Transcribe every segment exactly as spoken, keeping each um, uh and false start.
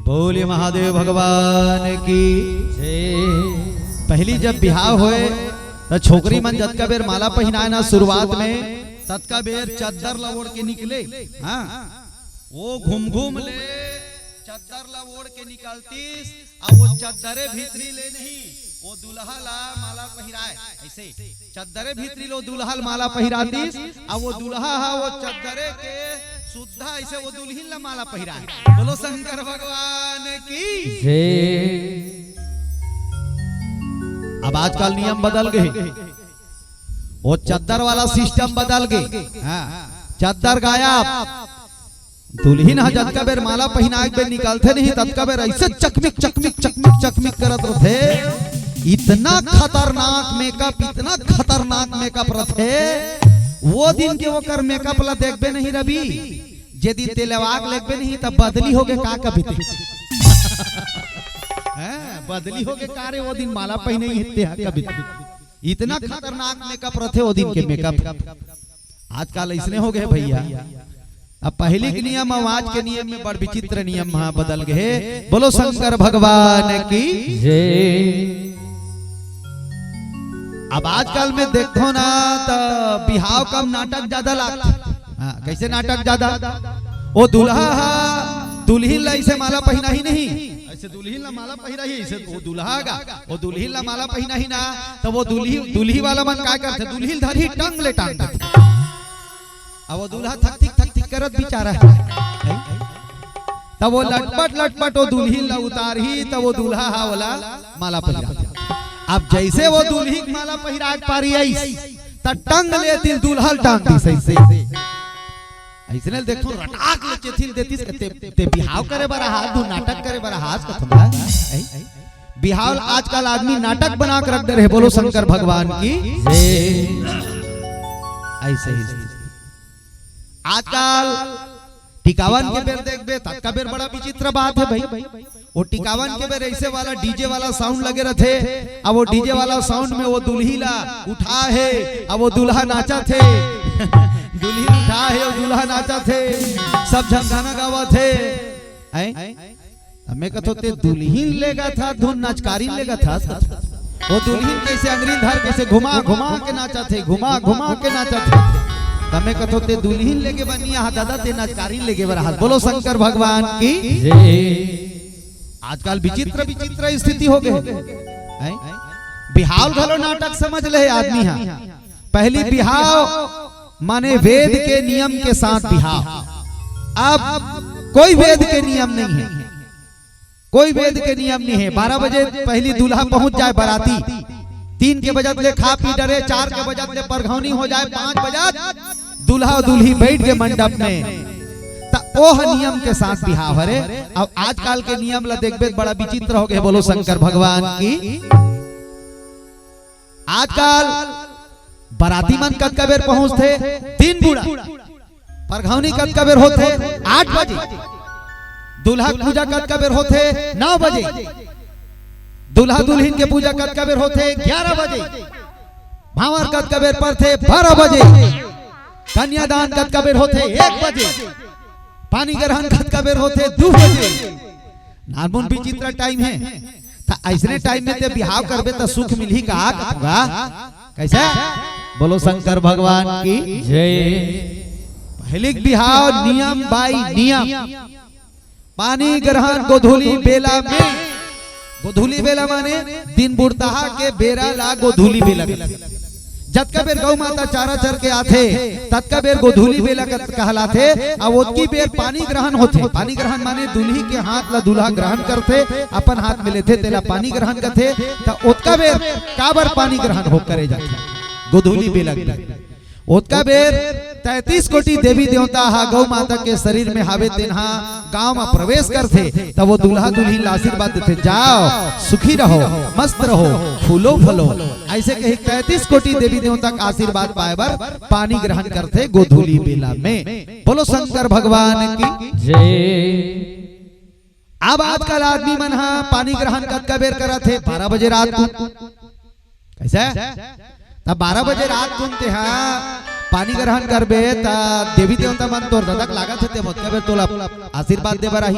बोलिए महादेव भगवान की। जय। पहली जब बिहाव होए, त छोकरी मन जतका बेर माला पहिनाए ना शुरुआत में, ततका बेर चद्दर ला ओढ़ के निकले। हाँ, वो घूम घूम ले चद्दर ला ओढ़ के निकलतीस। अब वो चद्दरे भीतरी ले नहीं, वो दूल्हा ला माला पहिराए। ऐसे चद्दरे भीतरी लो दूल्हा ला माला पहिरातीस। अब वो दूल्हा हा वो चद्दरे के सुद्धा ऐसे वो दुल्हिन ला माला पहिराए। बोलो शंकर भगवान की। जय। अब आजकल नियम बदल गए, वो चद्दर वाला सिस्टम बदल गए। हाँ, चद्दर गायब। दुल्हिन ह जतका बेर माला पहिना के बेर निकलथे नहीं, ततका बेर ऐसे चकमिक चकमिक चकमिक चकमिक करत रथे। इतना खतरनाक मेकअप, इतना खतरनाक मेकअप रथे। वो दिन के ओकर मेकअप ला देखबे नहीं रवि, जे दिन ते लेवाक लेगबे नहीं, तब बदली होगे का कभी ते। हैं, बदली होगे का रे, वो दिन माला पहिने ही ते हा कभी ते। इतना खतरनाक मेकअप रथे वो दिन के मेकअप। आजकल ऐसने हो गए भैया। अब पहली के नियम अउ आज के नियम में बड़ विचित्र नियम हा बदल गए। बोलो शंकर भगवान की। जय। अब आजकल में देखो ना, तो बिहाव कम नाटक ज्यादा लागथे। हाँ, कैसे नाटक ज्यादा? वो दूल्हा हा दुल्हिन ला ऐसे माला पहिना ही नहीं, ऐसे दुल्हिन ला माला पहिरा ही, ऐसे वो दूल्हा गा, वो दुल्हिन ला माला पहिना ही ना, तो वो दुल्ही, दुल्ही वाला मन का करथे? दुल्हिन धरी टंग ले टांग देथे। अब वो दूल्हा थक थिक थक थिक करत बेचारा है, तब वो लटपट लटपट वो दुल्हिन ला उतारही, तब वो दूल्हा हा ओला माला पहिरा। अब जैसे वो दुल्ही के माला पहिरा के पारी आइस, त टंग ले दिल दूल्हा ल टांग दिस ऐसे। ऐसने देखो रटाक ले चेथिल देतिस के ते, ते बिहाव करे बर हाथ दू नाटक करे बर हाथ कथम। बिहाव आजकल आदमी नाटक बना के रख दे रहे। बोलो शंकर भगवान की। ऐसे ही स्थिति। आजकल टिकावन के बेर देखबे, ततका बेर बड़ा विचित्र बात है भाई। वो टिकावन के बेर ऐसे वाला डीजे वाला साउंड लगे रथे। अब वो डीजे वाला साउंड में वो दुल्ही ला उठा है, अब वो दूल्हा नाचा थे। दुल्ही उठा है, वो दूल्हा नाचा थे, सब झन गाना गावा थे। हैं? हमें कथो ते दुल्हिन लेगा था, धुन नाचकारिन लेगा था। वो दुल्हिन कैसे अंगरी धर, कैसे घुमा घुमा के नाचा थे, घुमा घुमा के नाचा थे। हमें कथो ते दुल्हिन लेके बनिया हा दादा, ते नाचकारिन लेके बरहा। बोलो शंकर भगवान की। आजकल विचित्र विचित्र स्थिति हो गए हैं। बिहाव घलो नाटक समझ ले आदमी हा। पहली बिहाव माने वेद के नियम के साथ बिहाव। अब कोई वेद के नियम नहीं है, कोई वेद के नियम नहीं है। बारह बजे पहली दूल्हा पहुंच जाए बराती, तीन के बजत ले खा पी डरे, चार के बजत ले परघौनी हो जाए, पांच बजत दूल्हा दुल्ही बैठ के मंडप में, त ओह नियम के साथ बिहाव हरे। अब आजकल के नियम ला देखबे त बड़ा विचित्र हो गए। बोलो शंकर भगवान की। आजकल बराती मन कतका बेर पहुंचथे? दिन बुड़ा। परघौनी कतका बेर होथे? आठ बजे। दूल्हा के पूजा कतका बेर होथे? नौ बजे। दूल्हा दुल्हिन के पूजा कतका बेर होथे? ग्यारह बजे। भांवर कतका बेर परथे? बारह बजे। कन्यादान कतका बेर होथे? एक बजे। पानी ग्रहण कतका बेर होथे? दू बजे। नानमुन विचित्र टाइम है। त ऐसने टाइम में ते बिहाव करबे त सुख मिलही का? कथूंगा कैसे? बोलो शंकर भगवान की। पहली के बिहाव नियम by नियम। पानी ग्रहण गोधूली बेला में। गोधूली बेला माने दिन बुड़ताहा के बेरा ला गोधूली बेला कथे। जतका बेर गौ माता चारा चर के आथे, ततका बेर गोधूली बेला कत-, कहलाथे। अउ ओतकी बेर पानी ग्रहण होथे। पानी ग्रहण माने दुल्ही के हाथ ला दूल्हा ग्रहण करथे, अपन हाथ में लेथे, तेला पानी ग्रहण कथे। त ओतका बेर काबर पानी ग्रहण हो करे जाथे? गोधूली बेला के। ओतका बेर तैंतीस कोटि देवी देवता हा गौ माता के शरीर में हावे, तेन हा गांव में प्रवेश करथे, त वो दूल्हा दुल्हिन ला आशीर्वाद देथे, "जाओ, सुखी रहो, मस्त रहो, फूलो फलो।" ऐसे कही तैंतीस कोटि देवी देवता का आशीर्वाद पाए बर पानी ग्रहण करथे गोधूली बेला में। बोलो शंकर भगवान की। अब आजकल आदमी मन हा पानी ग्रहण कतका बेर करत हे? बारह बजे रात को। कैसे? तब बारह बजे रात को ते हा पानी ग्रहण करबे, त देवी देवता मन तोर ददक लागत हे, ते मोतका बेर तोला आशीर्वाद दे बर आही।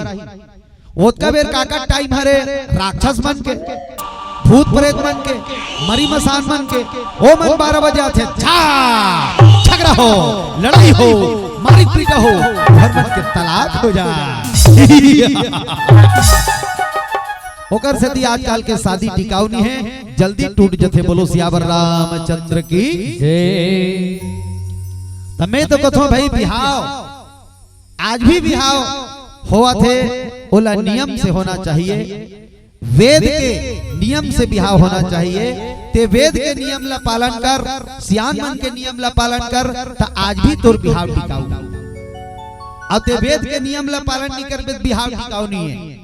ओतका बेर काकर टाइम हरे? राक्षस मन के, भूत प्रेत मन के, मरी मसान मन के। ओ मन बारह बजे आथे, झा, झगड़ा हो, लड़ाई हो, मारिक पीटा हो, घर मन के तलाक हो जा। ओकर सेती आजकल के शादी टिकाऊ नहीं है, जल्दी टूट जथे। बोलो सियावर रामचंद्र की। जय। त मैं तो कथों भाई, बिहाव, आज भी बिहाव होवत हे, ओला नियम से होना चाहिए, वेद के नियम से बिहाव होना चाहिए। ते वेद के नियम ला पालन कर, सियान मन के नियम ला पालन कर, त आज भी तोर बिहाव टिकाऊ। अउ ते वेद के नियम ला पालन नहीं करबे, त बिहाव टिकाऊ नहीं है।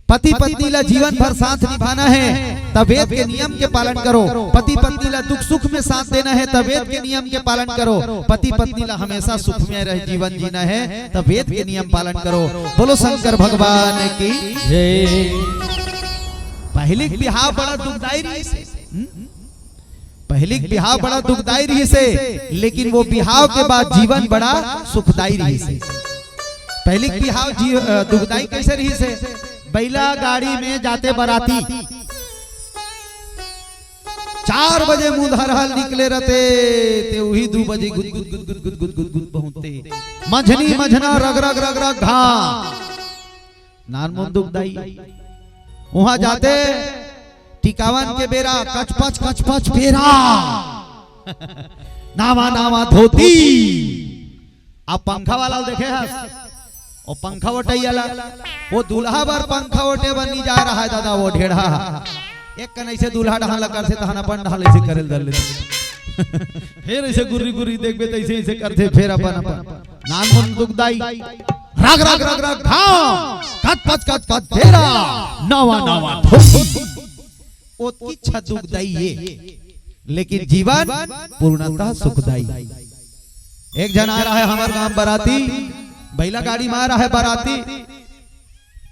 पति पत्नी ला जीवन भर साथ निभाना है, त वेद के नियम के पालन करो। पति पत्नी ला दुख सुख में साथ देना है, त वेद के नियम के पालन करो। पति पत्नी ला हमेशा सुखमय रहे जीवन जीना है, त वेद के नियम पालन करो। बोलो शंकर भगवान की। जय। पहली के बिहाव बड़ा दुखदाई रहिस हे। हम्म? पहली के बिहाव बड़ा दुखदाई रहिस हे, लेकिन वो बिहाव के बाद जीवन बड़ा सुखदाई रहिस हे। पहली के बिहाव जी-, अ, दुखदाई कैसे रहिस हे? बैला गाड़ी में जाते बराती, चार बजे मुंधरहल निकले रहते, ते उही दू बजे गुद गुद गुद गुद गुद गुद गुद गुद पहुंचते। मझनी मझना रग रग रग रग घाम। नानमुन दुखदाई। उहाँ जाते टिकावन के बेरा कचपच कचपच बेरा। नावा नावा धोती। अब पंखा वाला ल देखे हस? ओ पंखा ओटइया ला। वो दूल्हा बर पंखा ओटे बर नहीं जा रहा है दादा, वो ढेढ़ा। एक कन ऐसे दूल्हा डहान ला करथे, तहन अपन डहान ऐसे करे ल धर लेथे। फिर ऐसे गुर्री गुर्री देखबे त ऐसे ऐसे करथे, फिर अपन अपन। नानमुन दुखदाई। रग रग रग रग घाम, कचपच कचपच बेरा, नावा नावा धोती। ओतकी छ दुखदाई ये, लेकिन जीवन पूर्णतः सुखदाई। एक झन आ रहा है हमर गांव बराती, बैला गाड़ी में आ रहा है बराती।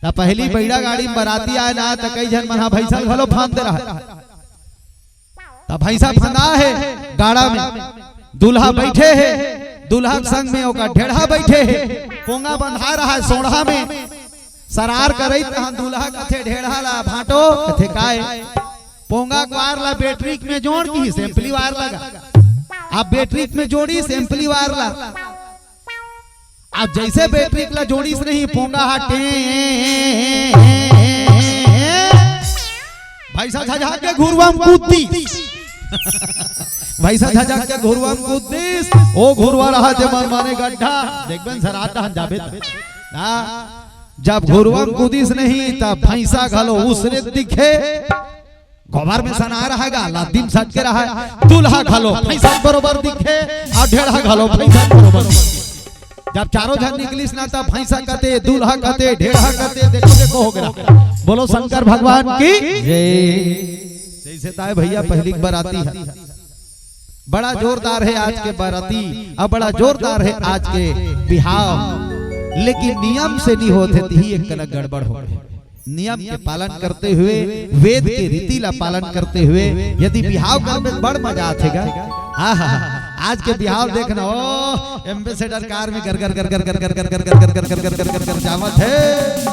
त पहली बैला गाड़ी में बराती आए ना, त कई झन मन हा भैंसा घलो फांद रहा है। त भैंसा फंदा हे गाड़ा में, दूल्हा बैठे हे, दूल्हा के संग में ओकर ढेढ़ा बैठे हे, पोंगा बंधा रहा है सोंढ़ा में, सरार करई तहां दूल्हा कथे ढेढ़ा ला, "भांटो," कथे, "काय?" "पोंगा के वायर ला बैटरी में जोड़," किहिस, "एम्पली वायर लगा।" अब बैटरी में जोड़िस, एम्पली वायर ला। अब जैसे बैटरी ला जोड़िस नहीं, पोंगा हा टें, भैंसा झझक के घुरवा में कूद दिस। भैंसा झझक के घुरवा में कूद दिस। ओ घुरवा रहा जे मन माने गड्ढा। देखबे न सरार डहन जाबे त। हाँ, जब घुरवा में कूदिस नहीं, तब भैंसा घलो उसने दिखे। गोबर में सना रहा गा, लद्दी में सट के रहा। दूल्हा घलो भैंसा बरोबर दिखे, अउ ढेढ़ा घलो भैंसा बरोबर दिखे। जब चारों झन निकलिस ना, तब भैंसा कते, दूल्हा कते, ढेढ़ा कते, देखो, देखो हो गया। बोलो शंकर भगवान की। जय। जैसे ताय भैया पहली के बराती है, बड़ा जोरदार है आज के बराती, अब बड़ा जोरदार है आज के बिहाव, लेकिन नियम से नहीं होत हे, तिही एक कनक गड़बड़ हो गए। नियम के पालन करते हुए, वेद के रीति ला पालन करते हुए यदि बिहाव करबे त बड़ मजा आथे गा। आहा, आज के बिहाव देखना, ओ, एम्बेसडर कार में गर गर गर गर जावत है।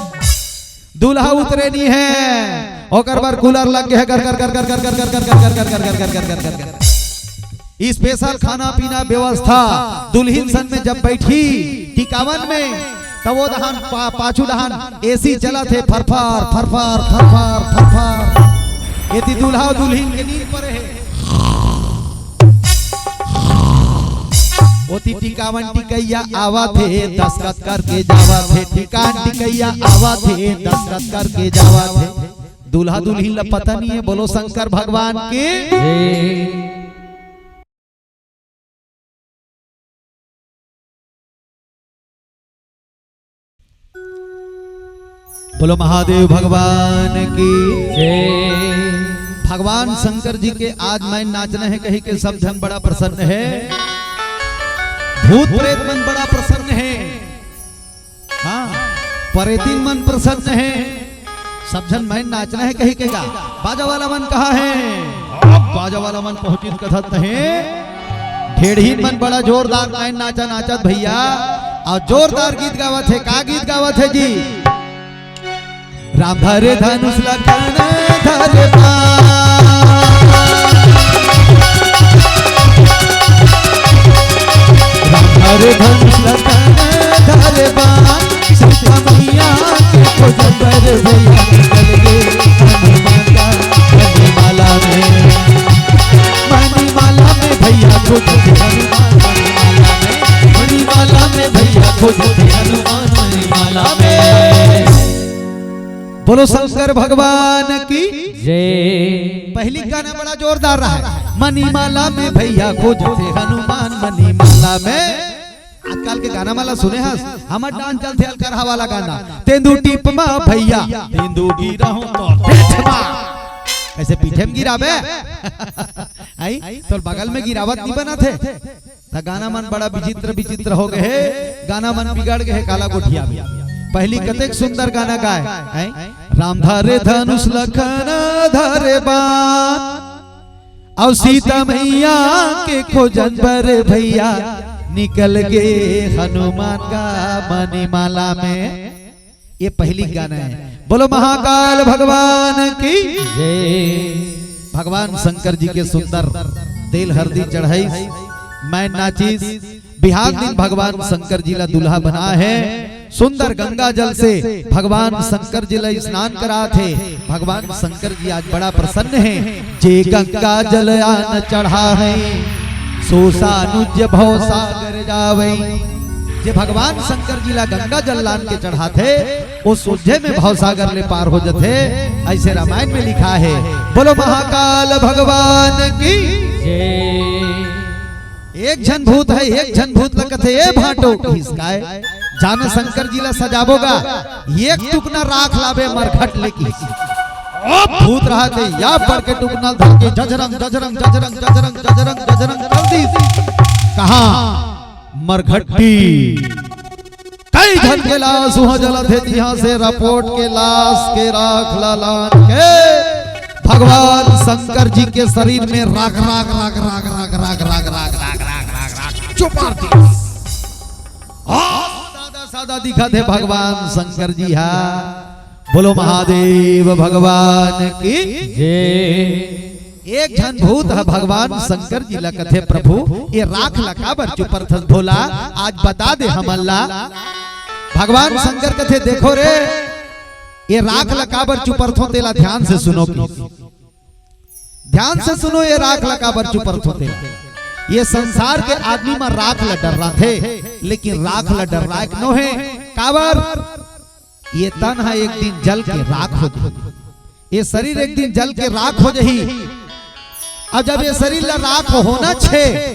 दूल्हा उतरे नहीं है, ओकर बर कूलर लग गए, गर गर गर गर। स्पेशल खाना पीना व्यवस्था। दुल्हिन संग में जब बैठी टिकावन में, तब वो डहान पा-, पाछू डहान एसी चलत हे, फरफर फरफर फरफर फरफर। एती दूल्हा दुल्हिन के नींद परे हे। ओती टिकावन टिकैया आवत हे, दस्तखत करके जावत हे। टिकावन टिकैया आवत हे, दस्तखत करके जावत हे। दूल्हा दुल्हिन ला पता नहीं है, बोलो शंकर भगवान की। बोलो महादेव भगवान की। जय। भगवान शंकर जी के आज मैं नाचना है कही के सब झन बड़ा प्रसन्न है, भूत प्रेत मन बड़ा प्रसन्न है। हाँ, परेतिन मन प्रसन्न है, सब झन मैं नाचना है कही के गा। बाजा वाला मन कहाँ है? अब बाजा वाला मन पहुंचित कथत नहीं। ढेढ़ीन मन बड़ा जोरदार मैं नाचा नाचत भैया, अउ जोरदार गीत गावत है। का गीत गावत है जी? राम धरे धनुष लखन धरे बाण। राम धरे धनुष लखन धरे बाण। सीता मैया के खोजन बर भैया निकल गे हनुमान का मणिमाला में। मणिमाला में भैया खोजन हनुमान मणिमाला में। मणिमाला में भैया खोजन हनुमान मणिमाला में। बोलो शंकर भगवान की। जय। पहली गाना बड़ा जोरदार रहा है, मणिमाला में भैया खोजथे हनुमान मणिमाला में। आजकल के गाना माला सुने हस, हमर डांस चलथे अलकरहा वाला गाना, तेंदू टीप मा भैया, तेंदू गिरहूं तो पीठ मा। कैसे पीठे में गिराबे? आई, तो बगल में गिरावत नहीं बना थे। त गाना मन बड़ा विचित्र विचित्र हो गए हे, गाना मन बिगड़ गए हे काला गोठिया में। पहली कतेक सुंदर गाना गाए, हैं? राम धरे धनुष लखन धरे बाण, अउ सीता मैया के खोजन बर भैया निकल गे हनुमान का मणिमाला में। ये पहली गाना है। बोलो महाकाल भगवान की। जय। भगवान शंकर जी के सुंदर तेल हरदी चढ़ाई, मैं नाचिस। बिहाग दिन भगवान शंकर जी ला दूल्हा बना है। सुंदर गंगा जल से भगवान शंकर जी ला स्नान करात हे। भगवान शंकर जी आज बड़ा प्रसन्न है। जे गंगा जल आन चढ़ावै, सो सानुज्य भव सागर जावै। जे भगवान शंकर जी ला गंगा जल लान के चढ़ाथे, वो सोझे में भव सागर ले पार हो जथे। ऐसे रामायण में लिखा है। बोलो महाकाल भगवान की। जय। एक झन भूत है, एक झन भूत ला कथे, "ए भांटो," कहिस, "काय?" "जान शंकर जी ला सजाबो गा, एक टुकना राख लाबे मरघट ले," कहिस। ओ भूत रहा थे, या बड़ के टुकना धर के जजरंग, जजरंग, जजरंग, जजरंग, जजरंग, जजरंग कर दिस। कहा मरघट्टी। कई झन के लाश उहाँ जलत हे, तिहाँ से रपोट के लाश के राख ला लान के भगवान शंकर जी के शरीर में राख, राख, राख, राख चुपार दिस। हाँ, सादा, सादा दिखत हे भगवान शंकर जी हा। बोलो महादेव भगवान की। जय। एक झन भूत ह भगवान शंकर जी ला कथे, "प्रभु, ये राख ला काबर चुपरथस भोला, आज बता दे हमन ला।" भगवान शंकर कथे, "देखो रे, ये राख ला काबर चुपरथो, तेला ध्यान से सुनो कि, ध्यान से सुनो, ये राख ला काबर चुपरथो तेला। ये संसार के आदमी म राख ला डर्राथे, लेकिन राख ला डर्राए के नो हे। काबर? ये तन ह एक दिन जल के राख हो जाही, ये शरीर एक दिन जल के राख हो जाही। अउ जब ये शरीर ला राख होना छे,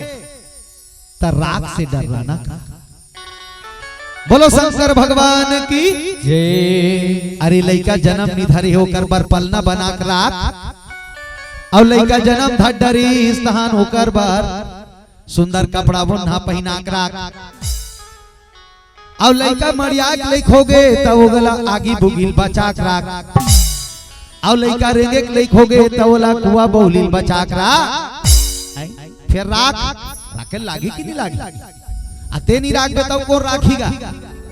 त राख से डर्राना का?" बोलो शंकर भगवान की। जय। अरे लइका जनम नइ धरे हे, ओकर बर पलना बना के राख, अउ लइका जनम धर डरिस तहान ओकर बर सुंदर कपड़ा ओन्हा पहिना के राख। अउ लइका मड़िया के लइक होगे, त ओला आगी बुगी ले बचा के राख। अउ लइका रेंगे के लइक होगे, त ओला कुआ बउली ले बचा के राख। हैं? फेर राख, राखे लागही कि नइ लागही? आ ते नइ राखबे, त कोन राखही गा?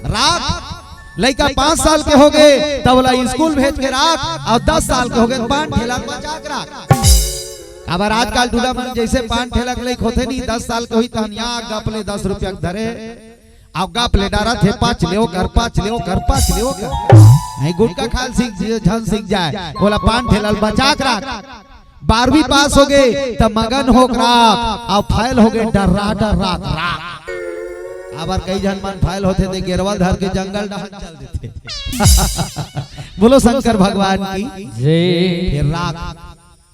राख। लइका पाँच साल के होगे, त ओला स्कूल भेज के राख, अउ दस साल के होगे, त पान ठेला ले बचा के राख। काबर आजकल डूला मन जइसे पान ठेला के लइक होथे नी, दस साल के होही, तहन या गप ले दस रुपया के धरे, अउ गप ले डारत हे, "पाँच ले ओकर, पाँच ले ओकर, पाँच ले ओकर।" नहीं, गुटखा खाल सीख ज-, झन सीख जाए, ओला पान ठेला ले बचा के राख। बारहवीं पास होगे, त मगन हो के राख, अउ फेल होगे, डर्रा, डर्रा के राख। काबर कई झन मन फेल होथे, ते गेरवा धर के जंगल डहर चल देथे। बोलो शंकर भगवान की। जय। फेर राख।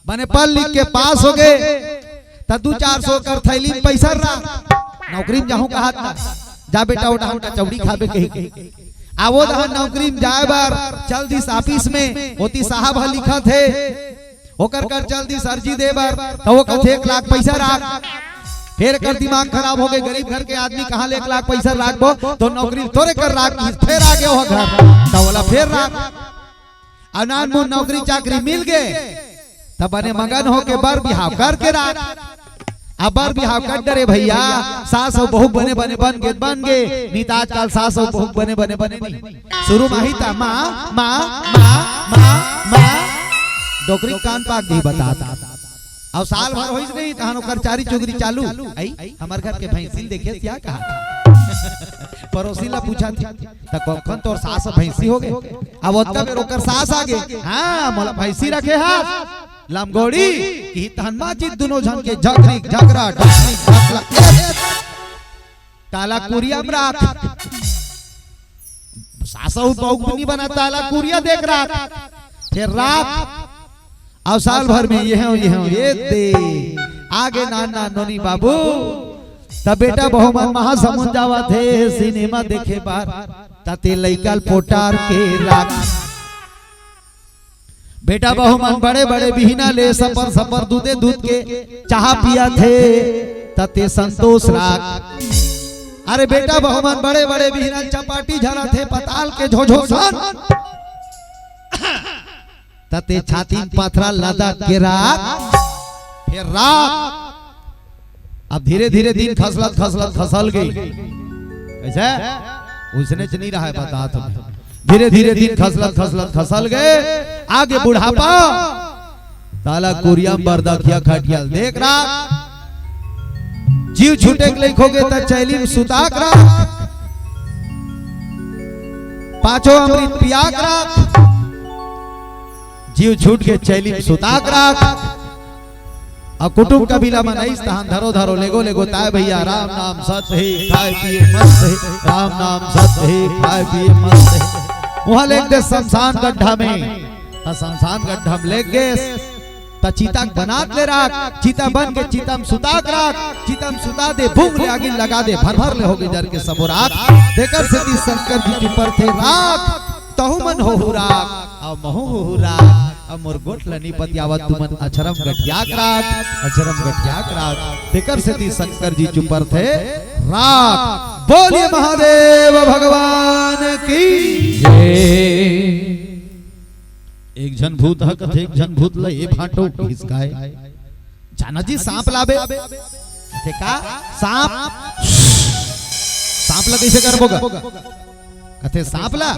बने पढ़ लिख के पास होगे, त दू चार सौ कर थैली में पइसा राख। नौकरी में जाहूं कहत ना, "जा बेटा, ओ डहन कचौड़ी खाबे," कहिके। आ ओ डहन नौकरी में जाए बर चल दिस ऑफिस में, ओती साहब ह लिखत हे, ओकर कर चल दिस अर्जी दे बर, त ओ कथे, "एक लाख पइसा राख।" फेर एकर दिमाग खराब होगे, गरीब घर के आदमी कहाँ ले एक लाख पइसा राखबो, त नौकरी तोरे कर राख, फेर आगे ओ घर, त ओला फेर राख। अउ नानमुन नौकरी चाकरी मिल गे, त बने मगन होके बर बिहाव करके राख। अबर बिहाव कर डरे भैया, सास अउ बहू बने बने बन गे, बन गे। नी त आजकल सास अउ बहू बने बने बने नहीं। शुरू म ही त माँ, माँ, माँ, माँ, माँ, डोकरी कान पाक दी बतात। अउ साल भर होइस नहीं, तहन ओकर चारी चुगरी चालू। आई, हमर घर के भैंसिल देखे क्या कहा? पड़ोसी ला पूछा थी, त कखन तोर सास भैंसी हो गे? अब ओतका बेर ओकर सास आ गे, हाँ, मोला भैंसी रखे हा, लमगोड़ी, कि तहन माँ जी दुनो झन के झगरी, झगरा, ढकनी, ढकला, ए, ताला कुरिया म राख। सासहू बहू नी बना, ताला कुरिया देख राख। फिर राख। अउ साल भर में ये हो, ये हो, ये दे। आगे नान नान नोनी बाबू। त बेटा बहू मन महासमुंद जावत हे सिनेमा देखे बर। त ते लइका ल पोटार के राख। बेटा बहू मन बड़े बड़े बिहना ले सपर सपर दूधे दूध के चाहा पियत हे, त ते संतोष राख। अरे बेटा बहू मन बड़े बड़े बिहना चपाटी झरत हे पताल के झोझो सन, त ते छाती म पथरा लदक के राख। फिर राख। अब धीरे धीरे दिन खसलत खसलत खसल गे। कैसे? उसने च नहीं रहा है, बता तुम्हें। धीरे धीरे दिन खसलत खसलत खसल गे। आगे बुढ़ापा। ताला कुरिया म बरदखिया खटिया ल देख राख। जीव छूटे के लइक होगे त चैली म सुताक राख। पाँचों अमृत पियाक राख। जीव छूट के चैली म सुताक राख। अउ कुटुम कबीला मन अइस तहन धरो धरो लेगो लेगो ताय भैया, राम नाम सत हे, खाय पिए मस्त हे, राम नाम सत हे, खाय पिए मस्त हे। उहाँ लेग दे शमशान गड्ढा में, त शमशान गड्ढा में लेग गेस, त चिता बनात ले राख, चिता बन के चिता म सुताक राख, चिता म सुता दे, भूंग ले आगी लगा दे, भर भर ले होगे जर के सबो राख। तेकर सेती शंकर जी चुपर थे राख, तहू मन होहू राख, अउ महू होहू राख। अब मोर गोठ ल नी पतियावत तुमन अछरम गठियाक राख, अछरम गठियाक राख। तेकर सेती शंकर जी चुपर थे राख। बोलिए महादेव भगवान की जय। एक झन भूत ह कथे, एक झन भूत ल ए भांटो घिसकाय। जाना जी सांप लाबे। कथे का? सांप। सांप ल कइसे करबो गा? कथे सांप ला।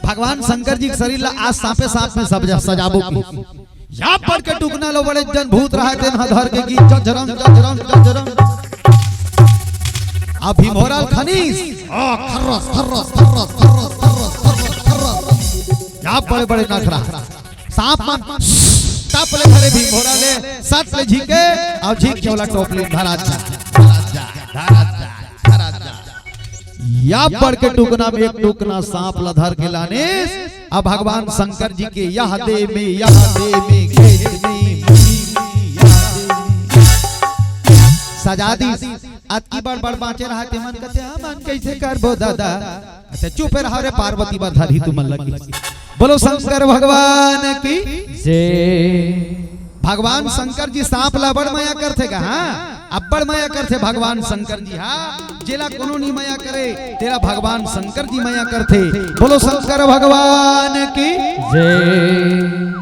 भगवान शंकर जी के शरीर ला आज सांपे सांप में सब सजाबो की। या पढ़ के टुकना लो बड़े जन भूत रहा तेन हा धर के की जजरंग जजरंग जजरंग। आ भीमोरा ल खनीस। आ खर्रस खर्रस खर्रस खर्रस खर्रस खर्रस खर्रस। या बड़े बड़े नखरा। सांप मन टप ले धरे भीमोरा ले सट ले झीके अउ झीक के ओला टोपली धरा जा धरा जा धरा जा धरा जा। या बड़ के टुकना में एक टुकना सांप ल धर के लानिस। अब भगवान शंकर जी के यह दे में, यह दे में, खेत में, मही में, यह दे में सजा दीस। अतकी बड़ बड़ बांचे रहा ते मन कथे, हमन कइसे करबो दादा? अच्छा चुप रहा रे, पार्वती बर धरही तुमन लगी। बोलो शंकर भगवान की जय। भगवान शंकर जी सांप ला बड़ मया करथे का? हाँ, अब्बड़ मया करथे भगवान शंकर जी। हाँ, जेला कोनो नी मया करे, तेला भगवान शंकर जी मया करथे। बोलो शंकर भगवान की जय।